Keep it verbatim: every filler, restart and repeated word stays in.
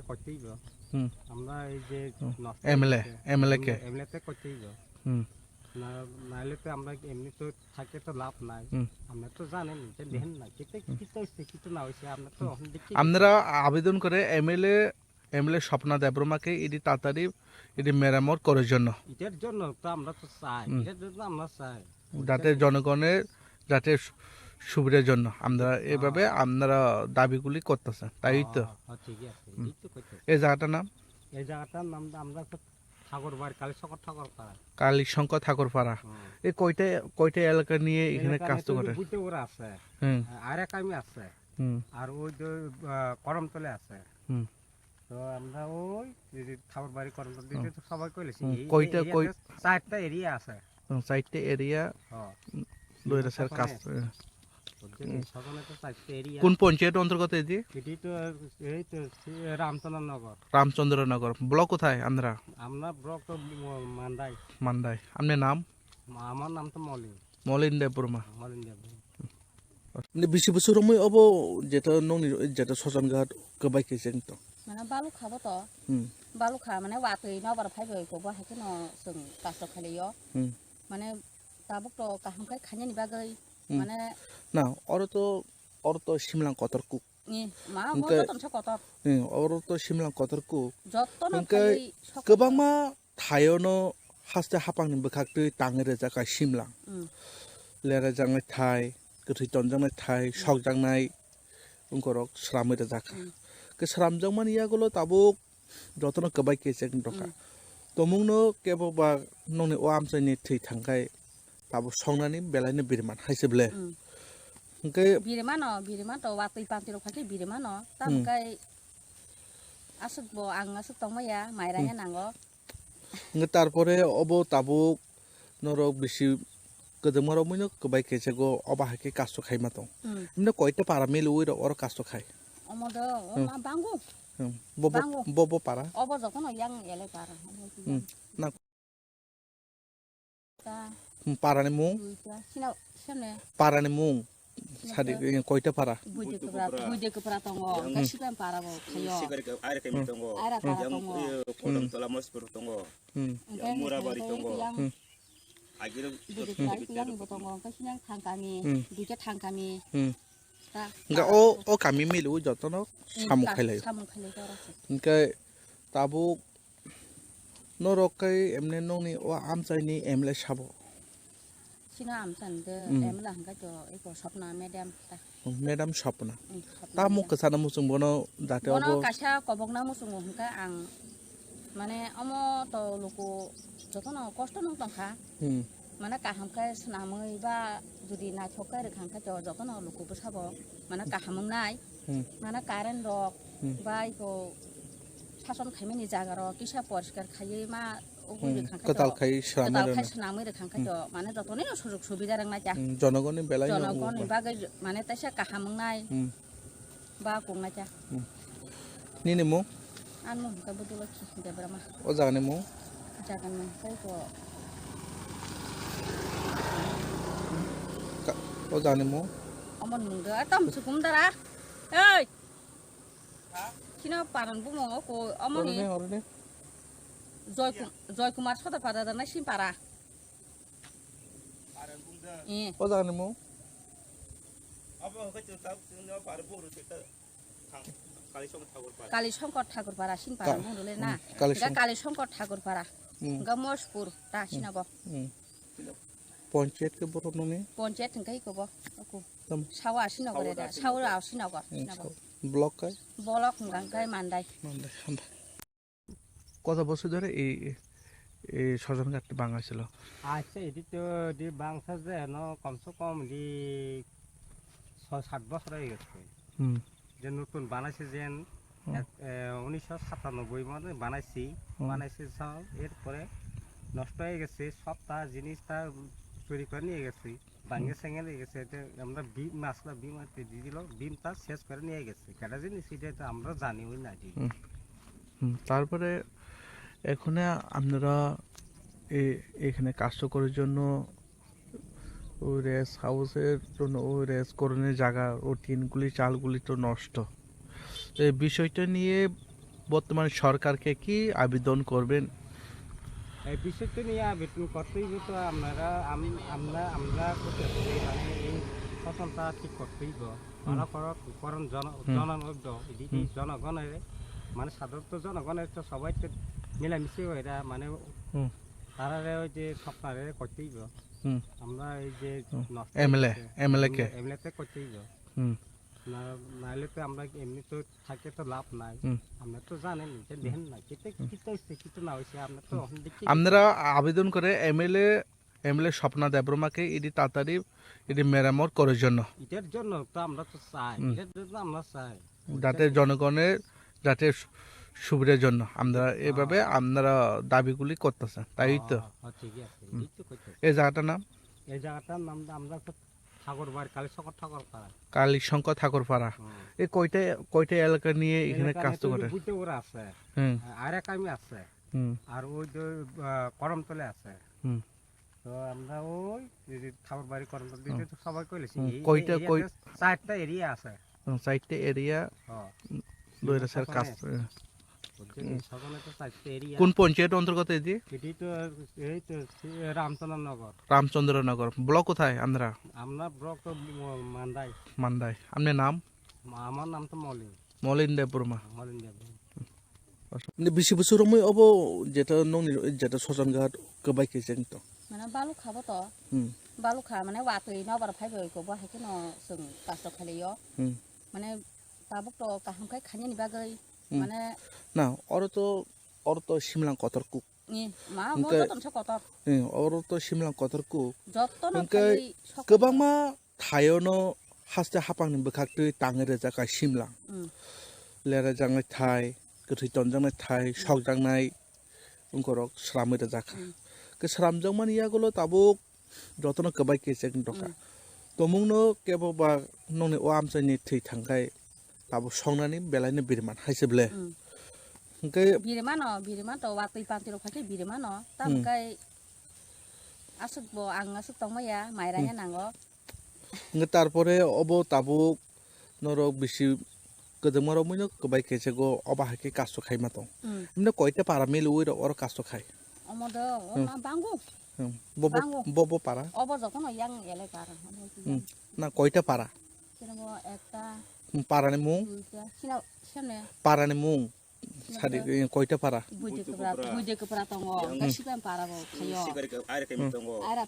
করতেই হবে। হুম। আমরা এই যে হুম। নষ্ট এমএলএ, হয়েছে, এমএলএ কে? এমএলএ তে করতেই হবে। হুম। না, নাইলে তো আমরা এমনি তো থাকে তো লাভ নাই। হুম। আমরা তো জানেন যে হুম। দেখেন না, কিতা, হুম। কিতা হইছে, কিতা না হইছে, আমরা তো হুম। এখন দেখি। আপনারা আবেদন করে এমএলএ, এমএলএ স্বপ্না দেববর্মাকে এটি তাড়াতাড়ি এটি মেরামত করার জন্য। এটার জন্য তো আমরা তো চাই, হুম। এটার জন্য আমরা চাই। যাতে বুঝছেন? জনগণের যাতে সু-, সুবিধার জন্য আমরা হ্যাঁ। এভাবে আপনারা দাবিগুলি করতেছেন, তাই তো? হ্যাঁ, হ্যাঁ, ঠিকই আছে, হুম। ঠিক তো করতেছে। এই জায়গাটার নাম? এই জায়গাটার নাম তো আমরা তো ঠাকুরবাড়ি, কালীশঙ্কর ঠাকুরপাড়া। কালীশঙ্কর ঠাকুরপাড়া। হুম। এই কয়টা, কয়টা এলাকা নিয়ে এখানে এলাকা কাজ নিয়ে তো তো করে? বুঝতে ওরা আছে। হুম। আর এক আমি আছে। হুম। আর ওই যে, আহ, করমতলে আছে। হুম। তো আমরা ওই যে যে ঠাকুরবাড়ি করমতলে হুম। তো সবাই কইলেছি। হুম, এই কয়টা, এই কয় এরিয়াতে চারটা এরিয়া আছে। হুম, চারটে এরিয়া হ্যাঁ। লইরা স্যার কাজ। শাসনে। বুঝছেন? হুম। শাসনে তো চারটে এরিয়া। কোন পঞ্চায়েত অন্তর্গত এটি? এটি তো এই তো সে রামচন্দ্রনগর। রামচন্দ্রনগর। ব্লক কোথায় আপনারা? আমরা ব্লক তো ম-, মান্দাই। মান্দাই। আপনার নাম? মা-, আমার নাম তো মলিন। মলিন দেববর্মা। মলিন Debbarma. Ni bisi bwswk romwi obo jeta nokni jeta Sojanghat kwbai khe cheng tong? Mane balukha bo to. Hmm. Balukha mane watwi nobar phaibai ko bo hai kheno chwng kasto khailai o. Hmm. Mane tabuk to kaham khai khainani bagwi Hmm. mane Na, oro to, oro to simlang kotor kuk. Ni ma mo Hwnkhe to tonsa kotor. Hmm, oro to simlang kotor kuk. Jotto no Hwnkhe khai sok kwbangma thaiono haste haphangni bwkhaktwi tangwi rwjak hai simlang. Mm. Lerajaknai thai, kwthwi tonjaknai thai, Mm. sokjaknai wngkorok sramwi rwjak kha. Mm. Khe sramjakmani yagulo tabuk jotono kwbai kechek wng tongkha. Mm. Tomungno kebo ba nokni o amchaini thwi thangkhai tabuk songnani belaino biriman hai se ble. Mm. Hwnkhe Birimano, biriman to watwi panti rok phai khe birimano. Tam Hmm. kai aswk bo ang aswk tongmaya, mairang Hmm. ya nango. Hwnkhe tarpore obo tabuk norok bisi kwdwkma romwino kwbai kechego obo hai khe kasto khaima tong. Hmm. Himno koita para miliwi rok oro kasto khai? Omo do, Hmm. omo bangu. Hmm. Bo, bo, Bangu. bo, bo para? Obo jotono yang ele para. Omo Hmm. yang. Na Ta. Hmm, parani mung? Duita. Sino, sino. Parani mung? Sino Sadi, ta. eh, koita para? Buide Kupra, Buide Kupra tongo. Yang Hwnkhe Sipan para bo khayo. Sikari ke, air kami Hmm. tongo. Air kami Yang, tongo. eh, Kodam Hmm. Tola Mospur tongo. Hmm. Hwnkhe Yang Murabari hwnkhe tongo. yang Hmm. Agiro Buide Kupra yang bo tongo. Hwnkhe sino yang Thangkami. Hmm. Duita Thangkami. Hmm. Ta. Hwnkhe Ta. o, o kami miliwi jotono Hmm, samung ta. khailai. Samung khailai ta oro. Hwnkhe tabuk Norok khe emne nokni o amchaini M L A sabo? Sino amchaini de Mm. M L A hwnkhe to eko Swapna madam ta. Madam Swapna. Mm, Swapna Tamo madam. Kwchana muchung bono jate Bono obo kaisa kobokna muchungo hwnkhe ang mane omo to luku jotono kosto nung tongkha. Hmm. Mane kaham khe swnamwi ba jodi naithok khe rwkha hwnkhe to jotono luku bwsabo mane kaham wngnai. Hmm. Mane current rok Hmm. ba eko sason khaimani jaga rok kisa poriskar khaiwi ma ugwi Hmm. rwkha hwnkhe Kwtal to khai swnamwi kwtal khai rwna. Swnamwi rwkha hwnkhe Hmm. to mane jotono sujug subida rwngnaikha. Hmm. Jonogoni belai no Jonogoni ungwi ba. Bagwi mane taisa kaham wngnai. Hmm. Ba kung naikha. Hmm. Nini mung? Ani mung hwnkhe Budulokhi Debbarma. O jagani mung? Jagani mung hwnkhe ko. Ka-, o jagani mung? Omo ni mung de, a tam sukum dara. Ei! Sino paran bumung o ko, omo ni. Oroni, oroni. Joy Kum-, Joy Kumar Soda pada dana sin para. Eh. O jagani mung? Kali Songkor Thakur Para, sin para Ka-, bung dole na. Hmm, Kali Hingga Song- Kali Songkor Thakur Para. Hmm. Hingga Mospur, ta Hmm. sina bo. Hmm. Ponchayat ke borok noni? Ponchayat hingga iko bo. Aku. Tam- Sawa sina gore da. Sawa sina gore. Hmm, sina bo. Sa-, block kai? Block hingga kai Mandai. Mandai, Mandai. কত বছর ধরে এই, এই শ্মশানঘাটটি ভাঙা ছিল? আচ্ছা, এটি তো, এটি ভাঙছে যে এন কমসে কম এটি ছয় সাত বছর হয়ে গেছে। হুম। যে নতুন বানাইছে যেন, হুম। এক, এ, উনিশশো সাতানব্বই মানে বানাইছি, হুম। বানাইছি সব, এরপরে নষ্ট হয়ে গেছে, সবটা জিনিসটা চুরি করে নিয়ে গেছে। ভাঙে হুম। সেঙে নিয়ে গেছে, এটা আমরা বিম, মাছলা বিম আর কি দিয়ে দিল, বিমটা শেষ করে নিয়ে গেছে। কেটা জিনিস এটা তো আমরা জানিও না ঠিক। হুম। হুম, তারপরে এখানে আপনারা এ-, এখানে কাজ তো করার জন্য ওই রেস্ট হাউসের জন্য ওই রেস্ট করানোর জায়গা, ও টিনগুলি, চালগুলি তো নষ্ট। তো এই বিষয়টা নিয়ে বর্তমান সরকারকে কি আবেদন করবেন? এই বিষয়টা নিয়ে আবেদন করতেই তো আপনারা, আম-, আমরা, আমরা করতে পারি, মানে এই শাসনটা ঠিক করতেই তো। হুম। ভালো করো, কারণ জন-, হুম। জনগণ তো, এদিকে হুম। জনগণের, মানে সাধারণত জনগণের তো সবাই তো মিলামিশি এরা, মানে হুম। তারারে ওই যে স্বপ্নারে করতেই তো। হুম। আমরা এই যে হুম। নষ্ট এমএলএ, হয়েছে, এমএলএ কে? এমএলএ তে করতেই তো। হুম। না, নাইলে তো আমরা এমনি তো থাকে তো লাভ নাই। হুম। আমরা তো জানেন, এটা হুম। দেখেন না, কিতা, হুম। কিতা হইছে, কিতা না হইছে, আমরা তো হুম। এখন দেখি আপনারা আবেদন করে এমএলএ, এমএলএ স্বপ্না দেববর্মাকে ইডি তাড়াতাড়ি ইডি মেরামত করার জন্য। এটার জন্য তো আমরা তো চাই, হুম। এটার জন্য আমরা চাই। যাতে বুঝছেন? জনগণের যাতে সু-, সুবিধার জন্য আমরা হ্যাঁ। এভাবে আপনারা দাবিগুলি করতেছেন, তাই তো? হ্যাঁ, হ্যাঁ, ঠিক আছে, হুম। এই তো করতেছি। এই জায়গাটার নাম? এই জায়গাটার নাম তো আমরা তো ঠাকুরবাড়ি, কালীশঙ্কর ঠাকুরপাড়া। কালীশঙ্কর ঠাকুরপাড়া। হুম। এই কয়টা, কয়টা এলাকা নিয়ে এখানে এলাকা কাজ নিয়ে তো তো করে? বুদ্ধগড় আছে। হুম। আর এক আমি আছে। হুম। আর ওই যে, আহ, করমতলে আছে। হুম। তো আমরা ওই যে ঠাকুরবাড়ি করমতলে হুম। তো সবাই কইলেছি। হুম। এই, কয়টা, এই কয় একটা চারটা এরিয়া আছে। হুম, চারটে এরিয়া, হ্যাঁ। উম, লইরা স্যার কাজ, ওখানে। এ। বুঝছেন? হুম। সকালে তো চারটে এরিয়া। কোন পঞ্চায়েত অন্তর্গত এটি? এটি তো এই তো সে রামচন্দ্রনগর। রামচন্দ্রনগর। ব্লক কোথায় আপনারা? আমরা ব্লক তো ম-, মান্দাই। মান্দাই। আপনার নাম? মা-, আমার নাম তো মলিন। মলিন দেববর্মা। মলিন Debbarma. Ni bisi bwswk romwi obo jeta nokni jeta Sojanghat kwbai khe cheng tong. Mane balukha bo to. Hmm. Balukha mane watwi nobar phaibai ko bo hai kheno chwng kasto khailai o. Hmm. Mane tabuk to kaham khai khainani bagwi Hmm. mane Na, oro to, oro to simlang kotor kuk. Ni ma mo Hwnkhe to tonsa kotor. Hmm, oro to simlang kotor kuk. Jotto no Hwnkhe khai sok kwbangma thaiono haste haphangni bwkhaktwi tangwi rwjak hai simlang. Hmm. Lerajaknai thai, kwthwi tonjaknai thai, sokjaknai wngkorok sramwi rwjak kha. Hmm. Khe sramjakmani yagulo tabuk jotono kwbai kechek wng tongkha. Hmm. Tongmungno kebo ba nokni o amchaini thwi thangkhai tabuk songnani belaino biriman hai se ble. Hmm. Hwnkhe Birimano, biriman to watwi panti rok phai khe birimano. Tam Hmm. kai aswk bo ang aswk tongmaya, mairang Hmm. ya nango. Hwnkhe tarpore obo tabuk norok bisi kwdwkma romwino kwbai kechego obo hai khe kasto khaima tong. Hmm. Himno koita para miliwi rok oro kasto khai? Omo do, Hmm. omo bangu. Hmm. Bobo, Bangu. Bobo para? Obo jotono yang elaka aro. Hmm. Na koita para? Kira bo ekta, Hmm, parani mung? Duita. Sina, sene. Parani mung? Sadi, eh, koita para? Buide Kupra, Buide Kupra tongo. Yang Sipan para bo khayo. Sikari ke air kami Hmm. tongo. Ara